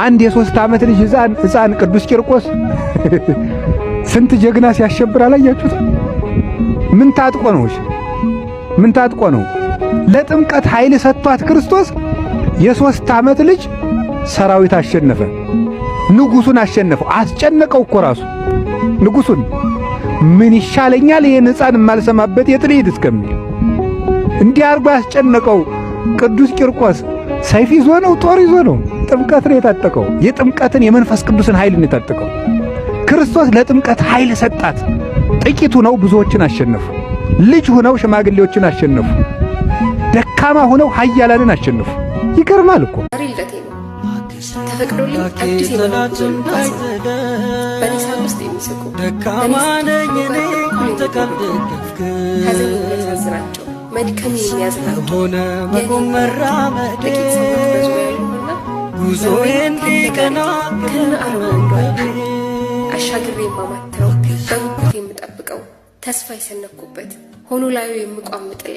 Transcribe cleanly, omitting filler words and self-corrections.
አንድ የ3 ዓመት ልጅ ሕፃን ሕፃን ቅዱስ ቂርቆስ ስንት ጀግና ሲያሸብር አላያችሁት? ምን ታጥቆ ነው? እሺ፣ ምን ታጥቆ ነው? ለጥምቀት ኃይል ሰጥቷት ክርስቶስ የ3 ዓመት ልጅ ሰራዊት አሸነፈ። ንጉሱን አሸነፈው። አስጨነቀው እኮ ራሱ ንጉሱን። ምን ይሻለኛል ይሄን ሕፃን የማልሰማበት የት ልሂድ እስከሚል እንዲህ አድርጎ ያስጨነቀው ቅዱስ ቂርቆስ ሰይፍ ይዞ ነው፣ ጦር ይዞ ነው። ጥምቀት ነው የታጠቀው። የጥምቀትን የመንፈስ ቅዱስን ኃይል ነው የታጠቀው። ክርስቶስ ለጥምቀት ኃይል ሰጣት። ጥቂት ሆነው ብዙዎችን አሸነፉ። ልጅ ሆነው ሽማግሌዎችን አሸነፉ። ደካማ ሆነው ኃያላንን አሸነፉ። ይገርማል እኮ። ዛሬ ልደቴ ነው። ተፈቅዶልኝ አዲስ የመኖር ጉዞ ልጓዝ ነው። በእኔ ሳቅ ውስጥ የሚስቁ፣ ደካማ ነኝ እኔ፣ አንተ ካልደገፍክ ሐዘን የሚያሳዝናቸው፣ መድከም የሚያዝናቸው ሆነ መቆም መራመዴ ጥቂት ሰዎች በዙሪያ ያሉና ጉዞዬ እንዲቀና ከነ አረንጓዴ አሻግሬ የማማትረው፣ በጉጉት የምጠብቀው፣ ተስፋ የሰነኩበት ሆኖ ላዩ የምቋምጥለት